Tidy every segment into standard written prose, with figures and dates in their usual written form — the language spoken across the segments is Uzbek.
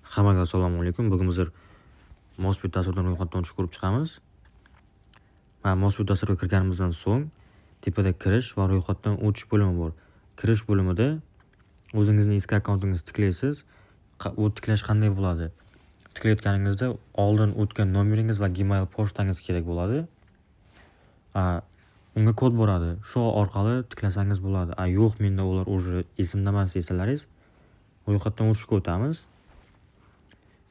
Hammaga assalomu alaykum. Bugun bizlar Mosbet dasturidan ro'yxatdan o'tishni ko'rib chiqamiz. Mana Mosbet dasturiga kirganimizdan so'ng tepada kirish va ro'yxatdan o'tish bo'limi bor. Kirish bo'limida o'zingizni eski akkauntingizni tiklaysiz. U tiklash qanday bo'ladi? Tiklayotganingizda oldin o'tgan nomeringiz va Gmail pochtangiz kerak bo'ladi. Unga kod boradi. Shu orqali tiklasangiz bo'ladi. A yo'q, menda ular уже esimda emas desalaringiz, ro'yxatdan o'tishga o'tamiz.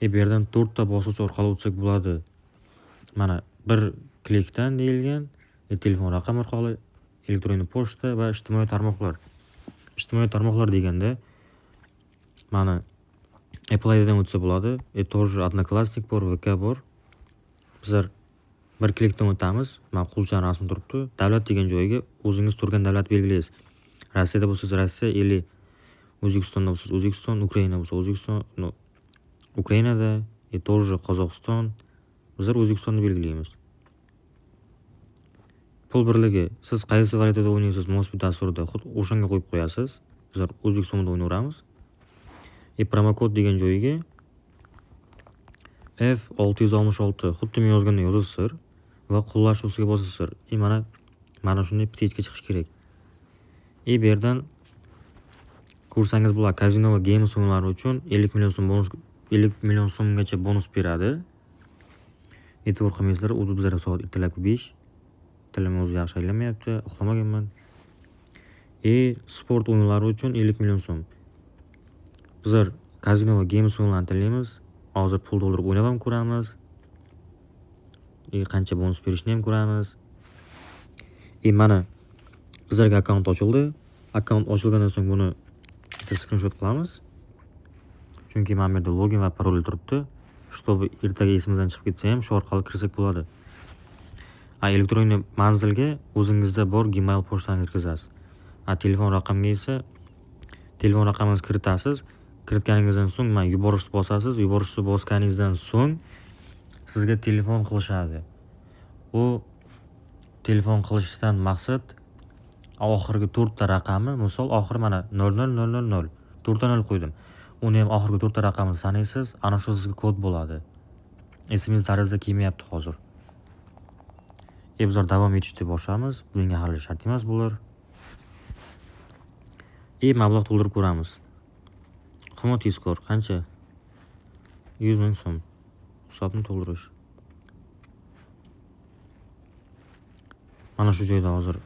Bu yerdan 4 ta bosqich orqali o'tsak bo'ladi. Mana bir klikdan deyilgan, telefon raqami orqali, elektron pochta va ijtimoiy tarmoqlar. Ijtimoiy tarmoqlar deganda mana Apple IDdan o'tsa bo'ladi. Тоже Odnoklassnik bor, VK bor. Bizlar bir klikdan o'tamiz. Mana qo'lchani rasmi turibdi. Davlat degan joyga o'zingiz turgan davlat belgilaysiz. Rossiyada bo'lsangiz Rossiya, или O'zbekistonda bo'lsangiz O'zbekiston, Ukraina bo'lsa O'zbekiston, no, Ukrainada, тоже Qozog'iston. Bizlar O'zbekistonni belgilaymiz. Pul birligi, siz qaysi valyutada o'ynaysiz Mosbet dasturida, xuddi o'shanga qo'yib qo'yasiz. Bizlar O'zbekistonda o'ynayveramiz. Promokod degan joyiga F666 xuddi men yozgandek yozasizlar va qo'llash ustiga bosasizlar. Mana shunday птичка chiqishi kerak. Bu yerdan ko'rsangiz bo'ladi, kazino va games o'yinlari uchun 50 million so'm bonus, 50 million so'mgacha bonus beradi. E'tibor qilmaysizlar, o'zi bizlar soat ertalabki 5. Tilim o'zi yaxshi aylanmayapti, uxlamaganman. Sport o'yinlari uchun 50 million so'm. Bizlar kazino va games o'yinlarini tanlaymiz. Hozir pul to'ldirib o'ynab ham ko'ramiz. Qancha bonus berishini ham ko'ramiz. Mana bizlarga akkaunt ochildi. Akkaunt ochilgandan so'ng buni bitta skrinshot qilamiz. Chunki mana bu yerda login va parol turibdi. Чтобы ertaga esimizdan chiqib ketsa ham shu orqali kirsak bo'ladi. Elektron manzilga o'zingizda bor Gmail pochtani kirgizasiz. Telefon raqamga esa telefon raqamingizni kiritasiz. Kiritganingizdan so'ng mana yuborishni bosasiz. Yuborishni bosganingizdan so'ng sizga telefon qilishadi. U telefon qilishdan maqsad oxirgi 4 ta raqami, misol oxiri mana 00000, 4 ta 0 qo'ydim. Uni ham oxirgi 4 ta raqamini sanaysiz, ana shu sizga kod bo'ladi. SMS tarzida kelmayapti hozir. Bizlar davom etishni boshlamiz. Bunga hali shart emas bular. Mablag' to'ldirib ko'ramiz. Humo tezkor qancha? 100 ming so'm. Hisobni to'ldirish. Mana shu joyda hozir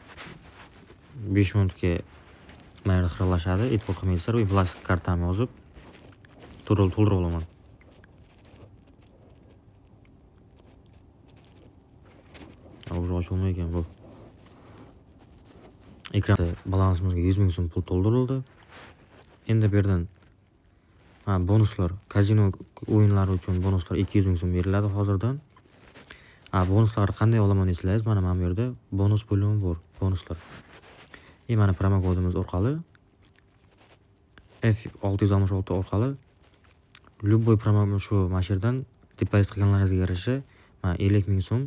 5 minutga mana yerda xiralashadi. E'tibor qilmaysizlar. U plastik kartamni yozib to'ldirib olaman. Уже ochilmay ekan bu. Ekranda balansimizga 100 ming so'm pul to'ldirildi. Endi bu yerdan bonuslar, kazino o'yinlari uchun bonuslar 200 ming so'm beriladi hozirdan. Bonuslarni qanday olaman desangiz, mana bu yerda bonus bo'limi bor, bonuslar. Mana promokodimiz orqali F666 orqali любой promo shu mana shu yerdan depozit qilganlaringizga yarasha mana 50 ming so'm,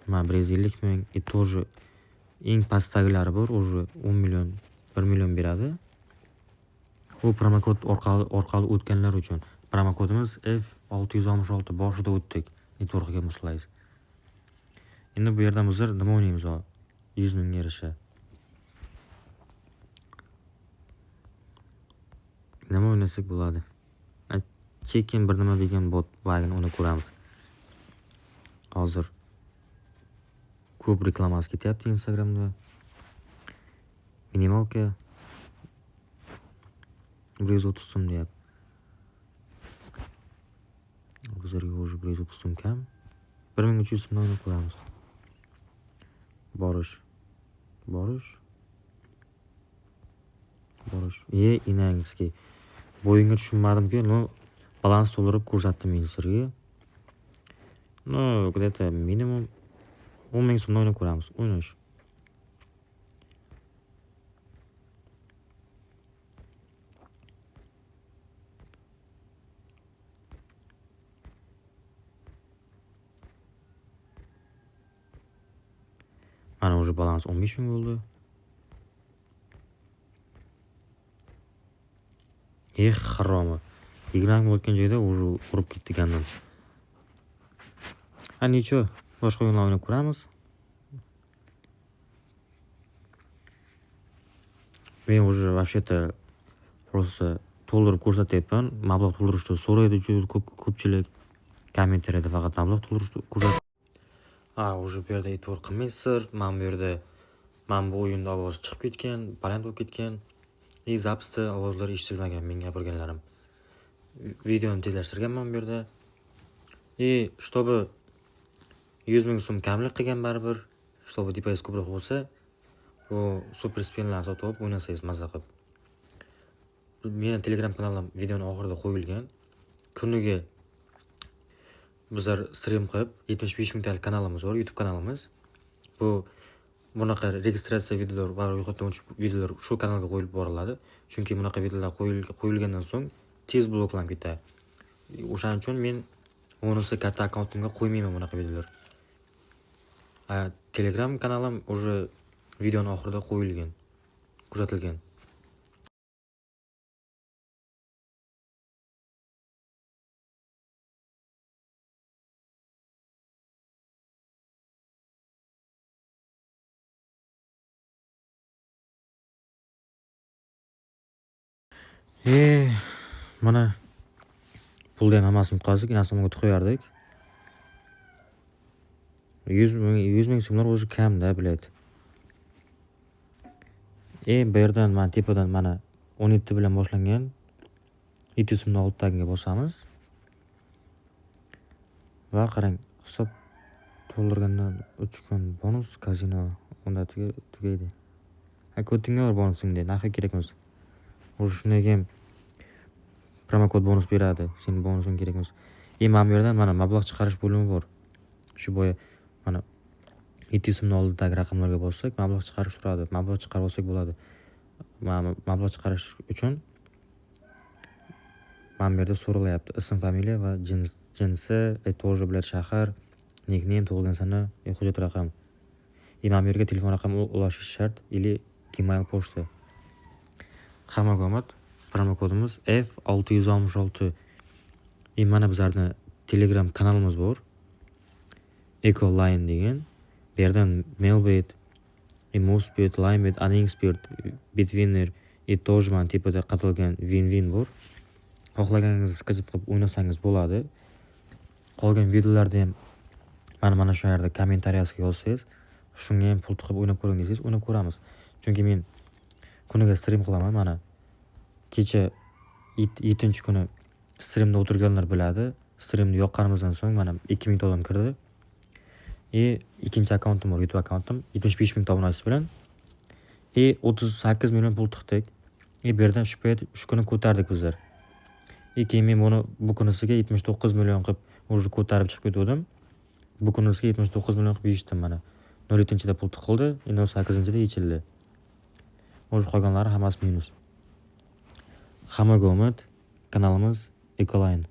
mana 150 ming, тоже eng pastdagilari bor, уже 10 million, 1 million beradi. Bu promokod orqali o'tganlar uchun. Promokodimiz F666 boshida o'tdik. E'tibor qilgan bo'lsangiz. Endi bu yerdan bizlar nima o'ynaymiz hozir? 100 mingga yarasha. Nima o'ynasak bo'ladi? Chekin bir nima degan bot barigini uni ko'ramiz. Hozir ko'p reklamasi ketyapti Instagramda. Minimalka 130 so'm deyapti. Bizlarga уже 130 so'm kam. 1300 so'mdan o'ynab ko'ramiz. Borish. Borish. Borish. Inangizki. Bu o'yinga tushunmadimki, no balans to'ldirib ko'rsatdim men sizlarga. No, где-то minimum 10 ming so'mdan o'ynab ko'ramiz. O'ynash. Mana уже balans 15 ming bo'ldi. Haromi. 20 ming bo'layotgan joyda уже urib ketdi gandon. А ничего, boshqa o'yinlar o'ynab ko'ramiz. Men уже вообще-то просто to'ldirib ko'rsatyapman. Mablag' to'ldirishni so'raydi juda ko'pchilik. Kommentariyada faqat mablag' to'ldirishni ko'rsat. Ha, уже bu yerda e'tibor qilmaysizlar. Mana bu yerda mana bu o'yinda ovoz chiqib ketgan, baland bo'lib ketgan. И запись da ovozlar eshitilmagan men gapirganlarim. Videoni tezlashtirganman bu yerda. И чтобы 100 ming so'm kamlik qilgan baribir, чтобы depozit ko'proq bo'lsa, bu super spinlarni sotib olib o'ynasangiz maza qilib. Meni Telegram kanalim videoni oxirida qo'yilgan. Kuniga bizlar stream qilib 75 mingtalik kanalimiz bor, YouTube kanalimiz. Bu bunaqa registratsiya videolar va ro'yxatdan o'tish videolar shu kanalga qo'yilib boriladi. Chunki bunaqa videolar qo'yilgandan so'ng tez bloklanib ketadi. O'shaning uchun men unisi katta akkauntimga qo'ymayman bunaqa videolar. Telegram kanalim уже videoni oxirida qo'yilgan, ko'rsatilgan. Mana pulni ham hammasini yutqazdik, inasomga qo'yardik. 100 ming so'mlar o'zi kamda, блядь. Bu yerdan mana tepadan mana 17 bilan boshlangan 700 so'mni oldi tagiga bosamiz. Va qarang, hisob to'ldirgandan 3 kun bonus kazino unda tugaydi. Ha, ko'tingga bor bonusingda, naxi kerak emas. Уже shundan keyin promokod bonus beradi, sening bonusing kerak emas. Mana bu yerdan mana mablag' chiqarish bo'limi bor. Shu boya mana 700 so'mni oldidagi raqamlarga bossak, mablag' chiqarish turadi. Mablag' chiqarib olsak bo'ladi. Mana mablag' chiqarish uchun mana bu yerda so'ralayapti. Ism, familiya va jinsi, тоже, блядь, shahar, nickname, tug'ilgan sana, hujjat raqam. Mana bu yerga telefon raqami ulashish shart или Gmail pochta. Hammaga omad. Promokodimiz F666. Mana bizlarni Telegram kanalimiz bor. Eco Line degan. Bu yerdan Melbet, Mosbet, Linebet, Anexpert, Betwinner, и тоже mana tepada qatalgan Win-Win bor. Xohlaganingizni скачать qilib o'ynasangiz bo'ladi. Qolgan videolarda ham mana shu yerda kommentariyasiga yozsangiz, shunga ham pul tiqib o'ynab ko'ring desangiz, o'ynab ko'ramiz. Chunki men kuniga stream qilaman mana. Kecha 7-kuni streamda o'tirganlar biladi. Streamni yoqqanimizdan so'ng mana 2000 ta odam kirdi. Ikkinchi akkauntim bor, YouTube akkauntim 75 ming ta obunachisi bilan. 38 million pul tiqdik. Bu yerdan shu payt shu kuni ko'tardik bizlar. Keyin men buni bu kunisiga 79 million qilib уже ko'tarib chiqib ketgandim. Bu kunisiga 79 million qilib yechdim mana. 0.7-da pul tiqildi, 0.8-da yechildi. Уже qolganlari hammasi minus. Hammaga omad. Kanalimiz Ecoline.